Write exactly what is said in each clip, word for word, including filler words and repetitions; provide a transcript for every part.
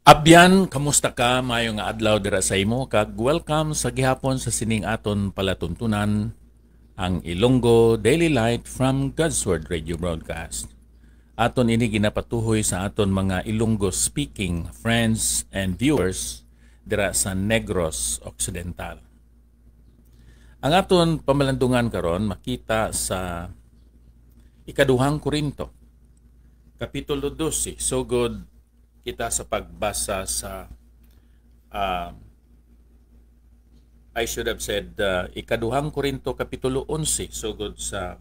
Abyan, kamusta ka? Mayo nga adlaw dira sa imo, kag welcome sa gihapon sa sining aton palatuntunan, ang Ilonggo Daily Light from God's Word Radio Broadcast. Aton ini ginapatuhoy sa aton mga Ilonggo speaking friends and viewers dira sa Negros Occidental. Ang aton pamalandungan karon makita sa Ikaduhang Korinto, Kapitulo dose, sugod kita sa pagbasa sa, ah, I should have said, ah, Ikaduhang Korinto Kapitulo onse, sugod sa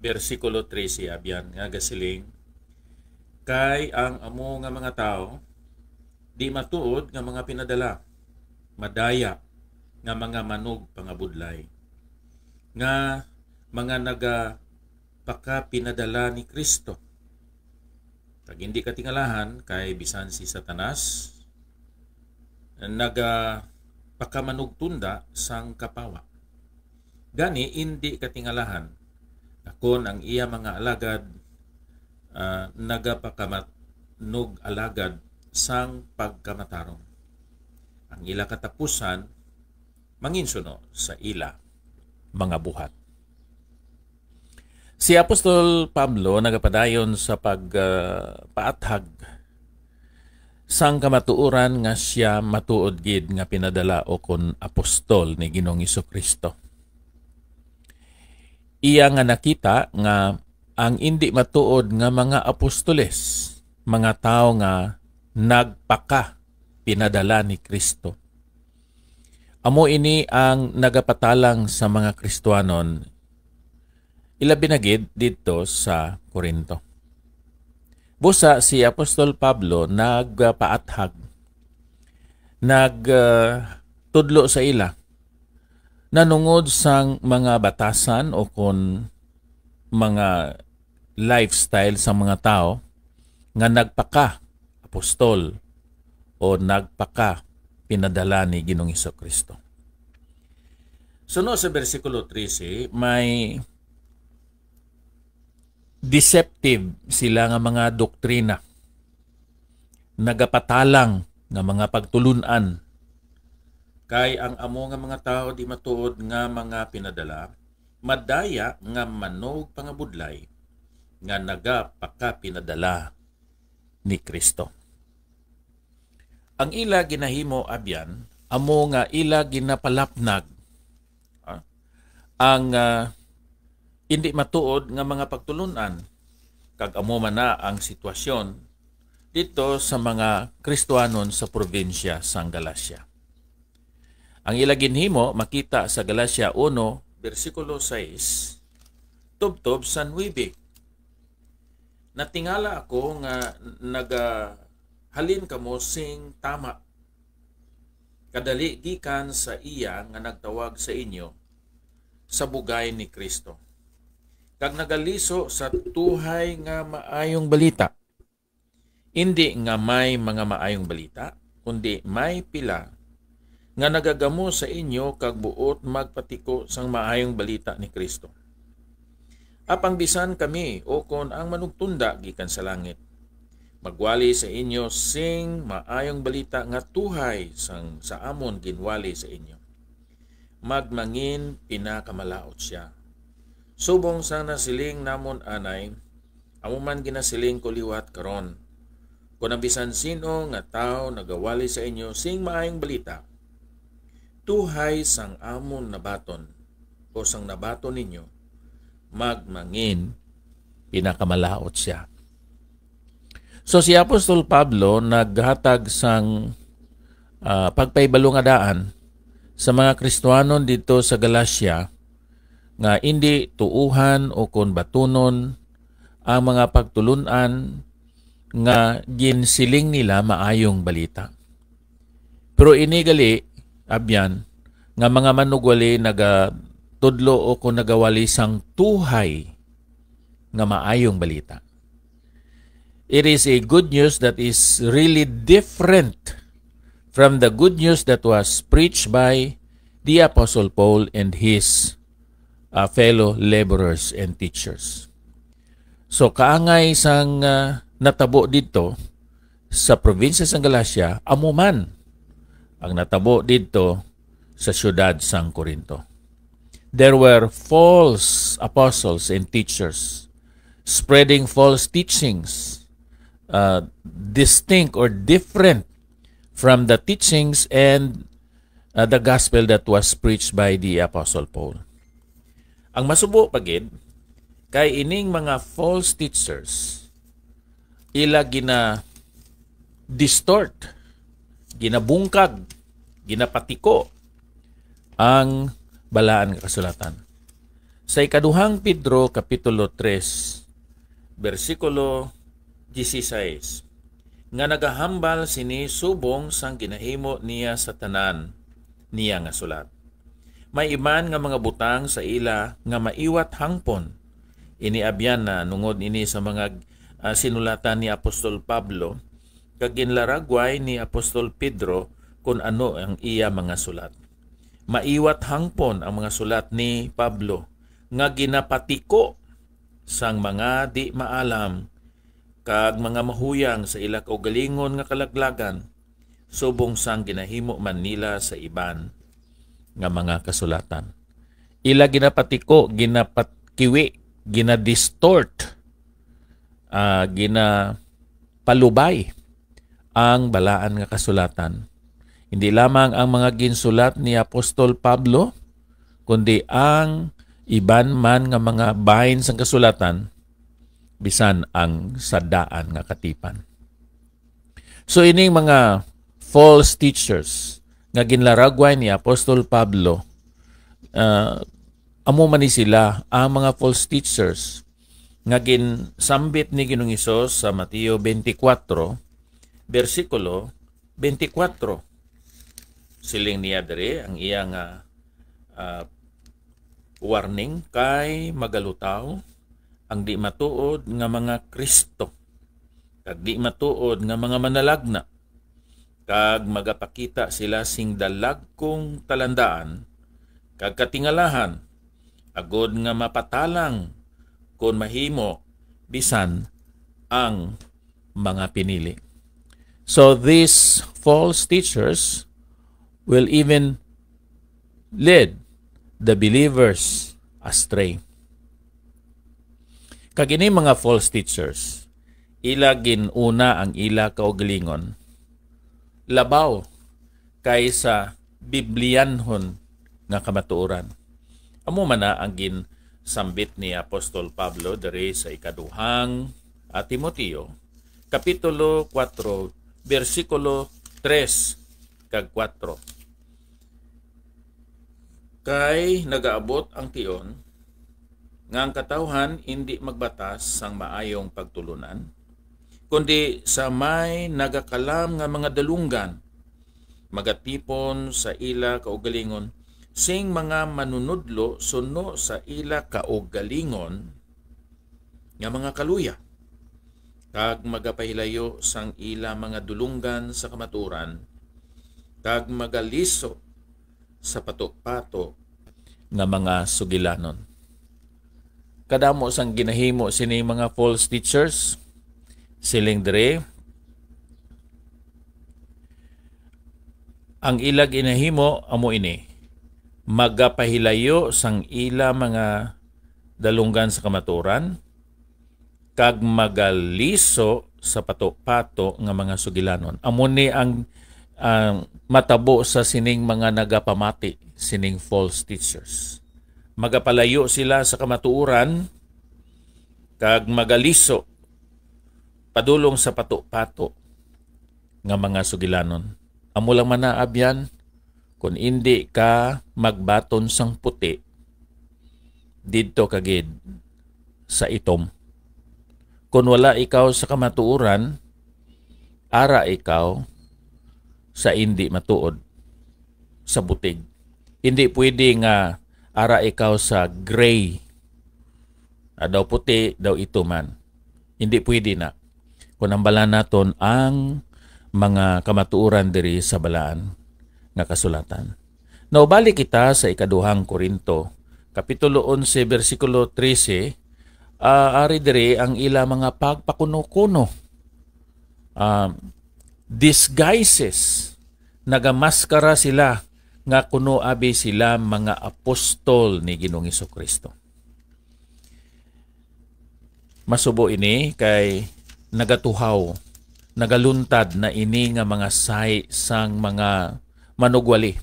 bersikulo trese, abyan nga gasiling, "Kay ang amo nga mga tawo di matuod nga mga pinadala, madaya nga mga manugpangabudlay, nga mga nagapakapinadala ni Kristo." Kag hindi katingalahan, kay bisan si Satanas nagapakamanugtunda sang kapawa. Gani, indi katingalahan nga kon ang iya mga alagad, ah, nagapakamanug-alagad sang pagkamatarong, ang ila katapusan manginsuno sa ila mga buhat. Si Apostol Pablo nagapadayon sa pag, ah, paathag sang kamatuoran nga sia matuod gid nga pinadala o kon apostol ni Ginoong Jesu-Cristo. Iya nga nakita nga ang indi matuod nga mga apostoles, mga tawo nga nagpaka pinadala ni Kristo. Amo ini ang nagapatalang sa mga Kristianon, ilabi na gid didto sa Corinto. Busa si Apostol Pablo nagpaathag, nag, ah, tudlo sa ila nanungod sang mga batasan o kon mga lifestyle sang mga tawo nga nagpaka-apostol o nagpaka-pinadala ni Ginoong Hesus-Kristo. Suno sa bersikulo trese, may deceptive sila nga mga doktrina, nagapatalang nga mga pagtulun-an. Kay ang amo nga mga tawo di matuod nga mga pinadala, madaya nga manugpangabudlay nga nagapakapinadala ni Kristo. Ang ila ginahimo, abyan, amo nga ila ginapalapnag, ah, ang, ah, indi matuod nga mga pagtulun-an, kag amo man na ang sitwasyon didto sa mga Kristianon sa probinsya sang Galacia. Ang ila ginhimo makita sa Galacia uno, bersikulo sais, tubtob sa nuebe. Natingala ako nga nagahalin kamo sing tama, kadali gikan sa iya nga nagtawag sa inyo sa bugay ni Cristo, kag nagaliso sa tuhay nga maayong balita. Indi nga may mga maayong balita, kundi may pila nga nagagamo sa inyo kag buot magpatiko sang maayong balita ni Cristo. Apang bisan kami, ukon ang manugtunda gikan sa langit, magwali sa inyo sing maayong balita nga tuhay sang sa amon ginwali sa inyo, magmangin pinakamalaut sia. Subong sang nasiling namon anay, amo man ginasiling ko liwat karon, kon ang bisan sin-o nga tawo nagawali sa inyo sing maayong balita, tuhay sang amon nabaton o sang nabaton ninyo, magmangin pinakamalaut sia. So, si Apostol Pablo naghatag sang, ah, pagpahibalo nga daan sa mga Kristianon didto sa Galacia nga indi tuohan o kon batunon ang mga pagtulun-an nga ginsiling nila maayong balita. Pero ini gali, abyan, nga mga manugwali nagatudlo o kon nagawali sang tuhay nga maayong balita. It is a good news that is really different from the good news that was preached by the Apostle Paul and his, uh, fellow laborers and teachers. So, kaangay sang, uh, natabo didto, sa probinsya sang Galacia, amo man ang natabo didto sa siyudad sang Corinto. There were false apostles and teachers spreading false teachings, uh, distinct or different from the teachings and, uh, the gospel that was preached by the Apostle Paul. Ang masubo pa gid, kay ining mga false teachers, ila gina-distort, ginabungkag, ginapatiko ang Balaan nga Kasulatan. Sa ikaduhang Pedro, Kapitulo tres, bersikulo dieciséis, nga nagahambal sini subong sang ginahimo niya sa tanan niya nga sulat. May iban nga mga butang sa ila nga maiwat hangpon. Ini abyan na nungod ini sa mga, ah, sinulatan ni Apostol Pablo, kag ginlaragway ni Apostol Pedro kon ano ang iya mga sulat. Maiwat hangpon ang mga sulat ni Pablo nga ginapatiko sang mga di maalam kag mga mahuyang sa ila kaugalingon nga kalaglagan, subong sang ginahimo man nila sa iban nga mga kasulatan. Ila ginapatiko, ginapatkiwi, ginadistort, ah, ginapalubay ang Balaan nga Kasulatan. Hindi lamang ang mga ginsulat ni Apostol Pablo, kundi ang iban man nga mga bahin sang kasulatan, bisan ang sa daan nga katipan. So, ining mga false teachers nga ginlaragway ni Apostol Pablo, ah, amo man ni sila, ang mga false teachers nga ginsambit ni Ginoong Hesus sa Mateo twenty-four, bersikulo twenty-four. Siling niya diri ang iya nga, ah, warning: "Kay magalutaw ang di matuod nga mga Cristo, kag di matuod nga mga manalagna, kag magapakita sila sing dalagkong talandaan kag katingalahan, agod nga mapatalang kon mahimo bisan ang mga pinili." So these false teachers will even lead the believers astray. Kag ini mga false teachers, ila gin-una ang ila kaugalingon labaw kay sa Biblianhon nga kamatuoran. Amo man na ang ginsambit ni Apostol Pablo diri sa ikaduhang, ah, Timoteo, Kapitulo kuwatro, bersikulo tres kag kuwatro. Kay nagaabot ang tion nga ang katawhan indi magbatas sang maayong pagtulunan, kundi sa may nagakalam nga mga dalunggan, magatipon sa ila kaugalingon sing mga manunodlo suno sa ila kaugalingon nga mga kaluya, kag magapahilayo sang ila mga dulunggan sa kamatuoran, kag magaliso sa pato-pato nga mga sugilanon. Kadamo sang ginahimo sini mga false teachers. Siling diri, ang ila ginahimo amo ini: magapahilayo sang ila mga dalunggan sa kamatuoran, kag magaliso sa pato-pato nga mga sugilanon. Amo ni ang, ang matabo sa sining mga nagapamati, sining false teachers. Magapalayo sila sa kamatuoran kag magaliso padulong sa pato-pato nga mga sugilanon. Amo lang man na, abyan, kon indi ka magbaton sang puti, didto ka gid sa itom. Kon wala ikaw sa kamatuoran, ara ikaw sa indi matuod, sa butig. Indi pwede nga ara ikaw sa gray, ah, daw puti, daw itoman. Hindi pwede na. Kung hambalan naton ang mga kamatuoran diri sa Balaan nga Kasulatan. Now, balik kita sa ikaduhang Corinto, Kapitulo onse, bersikulo trese, ah, ari diri ang ila mga pagpakuno-kuno. Ah, disguises, nagamaskara sila nga kuno abi sila mga apostol ni Ginoong Jesu-Cristo. Masubo ini kay nagatuhaw, nagaluntad na ini nga mga sahi sang mga manugwali.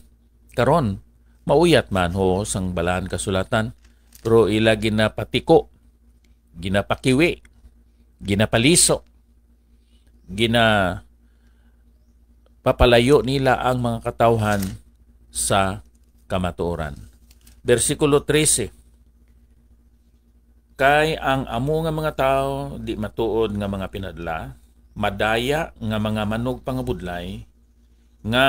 Karon, mauyat man ho sang Balaan Kasulatan, pero ila ginapatiko, ginapakiwi, ginapaliso, gina papalayo nila ang mga katawhan sa kamatuoran. Bersikulo trese, "Kay ang amo nga mga tawo di matuod nga mga pinadla, madaya nga mga manugpangabudlay, nga,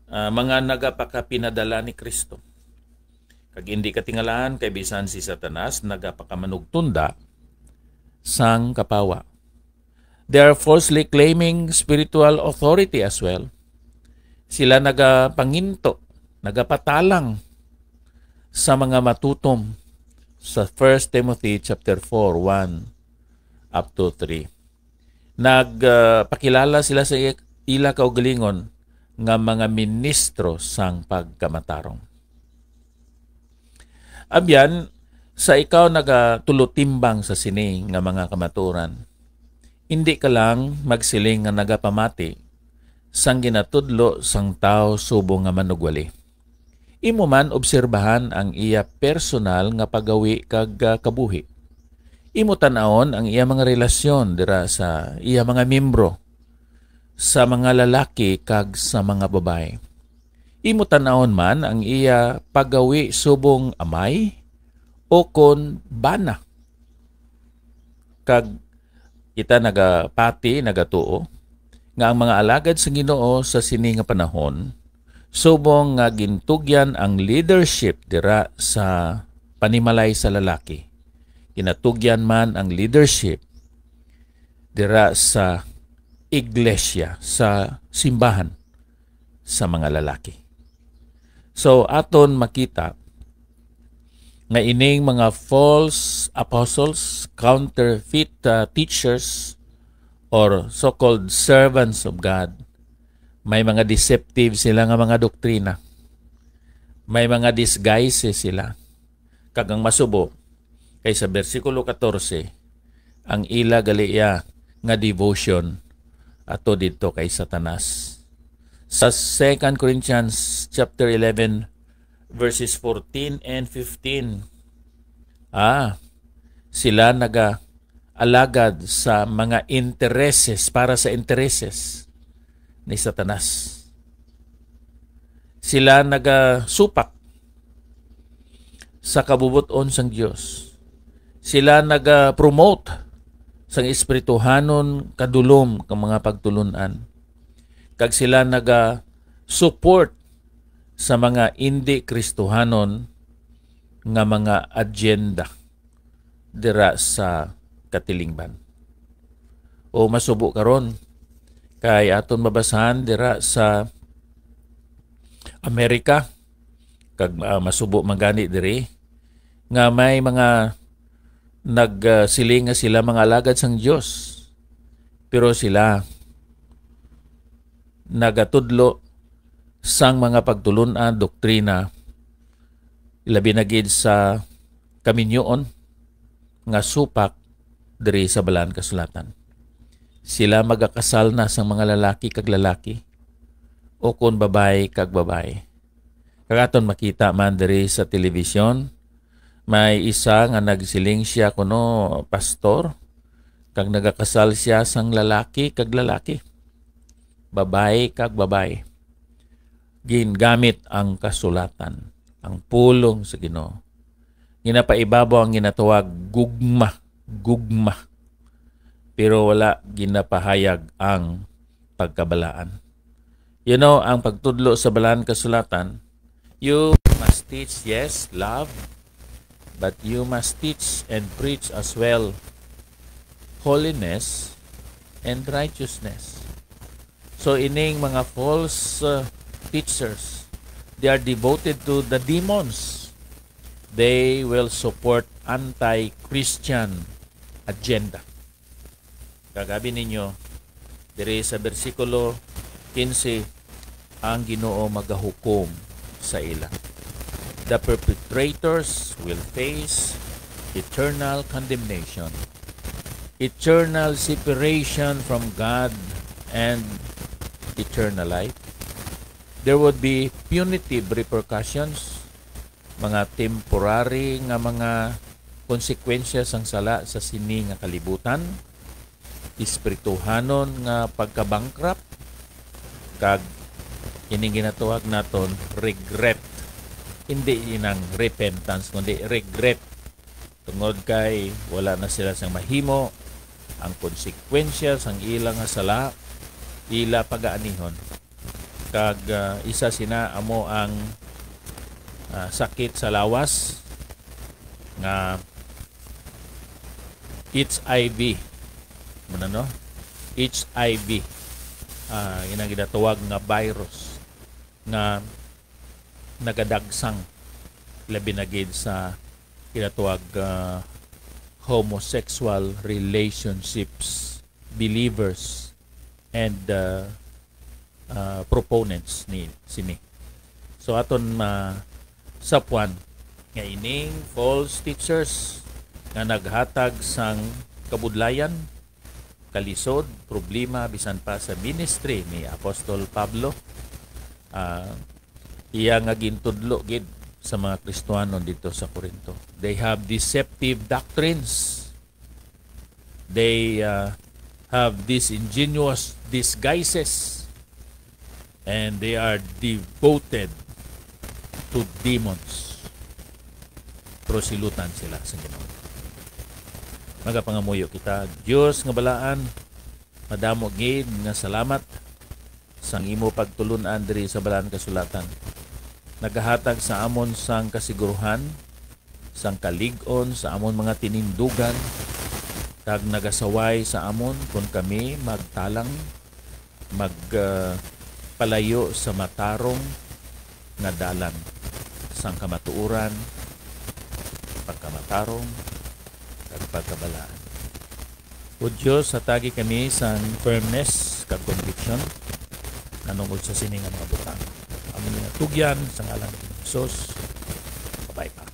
ah, mga nagapakapinadala ni Cristo. Kag indi katingalaan kay bisan si Satanas nagapakamanugtunda sang kapawa." They are falsely claiming spiritual authority as well. Sila nagapanginto, nagapatalang sa mga matutom sa First Timothy chapter four, one up to three. Nagpakilala sila sa ila kaugalingon nga mga ministro sang pagkamatarong. Abyan, sa ikaw nagatulutimbang sa sini nga mga kamatuoran, indi ka lang magsiling nga nagapamati sang ginatudlo sang tawo subong nga manugwali. Imo man obserbahan ang iya personal nga paggawi kag, ah, kabuhi. Imo tan-awon ang iya mga relasyon dira sa iya mga miyembro, sa mga lalaki kag sa mga babayi. Imo tan-awon man ang iya paggawi subong amay o kon bana. Kag kita nagapati, nagatuo, nga ang mga alagad sa Ginoo sa sini nga panahon, subong nga gintugyan ang leadership dira sa panimalay sa lalaki, ginatugyan man ang leadership dira sa iglesia, sa simbahan sa mga lalaki. So, aton makita nga ining mga false apostles, counterfeit, uh, teachers, or so-called servants of God, may mga deceptive sila nga mga doktrina. May mga disguises sila. Kag ang masubo, kay sa bersikulo katorse, ang ila gali iya nga devotion ato didto kay Satanas. Sa Second Corinthians chapter eleven, verses fourteen and fifteen, ah, sila nagaalagad sa mga intereses, para sa intereses ni Satanas. Sila nagasupak sa kabubot-on sang Dios. Sila naga-promote sang espirituhanon kadulom nga mga pagtulon-an. Kag sila naga-support sa mga indi Kristohanon nga mga agenda dira sa katilingban. O masubo karon, kay aton mabasahan dira sa Amerika, kag, ah, masubo man gani diri, nga may mga nagsiling nga sila mga alagad sang Dios, pero sila nagatudlo sang mga pagtulon-an, doktrina, labi na gid sa kaminyoon nga supak diri sa Balaan Kasulatan. Sila magakasal na sang mga lalaki kag lalaki, o kon babayi kag babayi. Kag aton makita man diri sa telebisyon, may isa nga nagsiling siya kuno pastor, kag nagakasal siya sang lalaki kag lalaki, babayi kag babayi. Gingamit ang kasulatan, ang pulong sa Ginoo. Ginapaibabaw ang ginatawag gugma, gugma. Pero wala ginapahayag ang pagkabalaan. You know, ang pagtudlo sa Balaan Kasulatan, you must teach, yes, love, but you must teach and preach as well holiness and righteousness. So, ining mga false, uh, teachers, they are devoted to the demons. They will support anti-Christian agenda. Kag abi ninyo, Diri sa bersikulo quince, ang Ginoo magahukom sa ila. The perpetrators will face eternal condemnation, eternal separation from God, and eternal life. There would be punitive repercussions, mga temporary nga mga konsekwensya sang sala sa sini nga kalibutan, espirituhanon nga pagka-bankrupt, kag ining ginatawag naton regret. Hindi inang repentance, kundi regret. Tungod kay wala na sila sang mahimo, ang konsekwensya sang ila nga sala, ila pagaanihon. Kag, ah, isa sina amo ang, ah, sakit sa lawas nga H I V. Muna, no? H I V. Ah, yun ang ginatawag nga virus nga nagadagsang, labi na gid sa ginatawag, ah, homosexual relationships, believers and, ah, ah, proponents ni sini. So, aton masapwan nga ining false teachers nga naghatag sang kabudlayan, kalisod, problema, bisan pa sa ministry ni Apostol Pablo, ah, iya nga gintudlo gid sa mga Kristiyanon dito sa Corinto. They have deceptive doctrines. They, uh, have these ingenious disguises, and they are devoted to demons. Prosilutan sila sa Ginoo. Magapangamuyo kita. Dios nga balaan, madamo gid nga salamat sang imo pagtulun-an diri sa Balaan Kasulatan. Nagahatag sa amon sang kasiguruhan, sang kalig-on sa amon mga tinindugan, kag nagasaway sa amon kon kami magtalang, mag, ah, palayo sa matarong nga dalan sang kamatuoran, pagkamatarong, kag pagkabalaan. O Dios, hatagi kami sang firmness kag conviction nanungod sa sini nga mga butang. Amo ni nga tugyan sa ngalan ni Jesus. Kabay pa.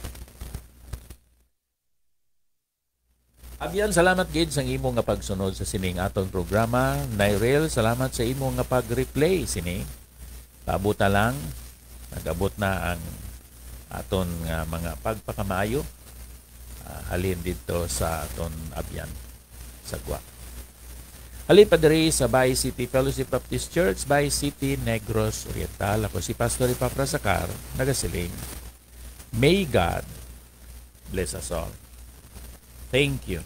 Abyan, salamat gid sang imo nga pagsunod sa sining aton programa. Nairel, salamat sa imo nga pag-replay sini. Paabot ta lang, nag-abot na ang aton nga mga pagpakamaayo, ah, halin didto sa aton abyan sa gwa. Halin pa diri sa Bay City Fellowship Baptist Church, Bay City, Negros Oriental. Ako si Pastor Epafras Acar, nagasiling, May God bless us all. Thank you.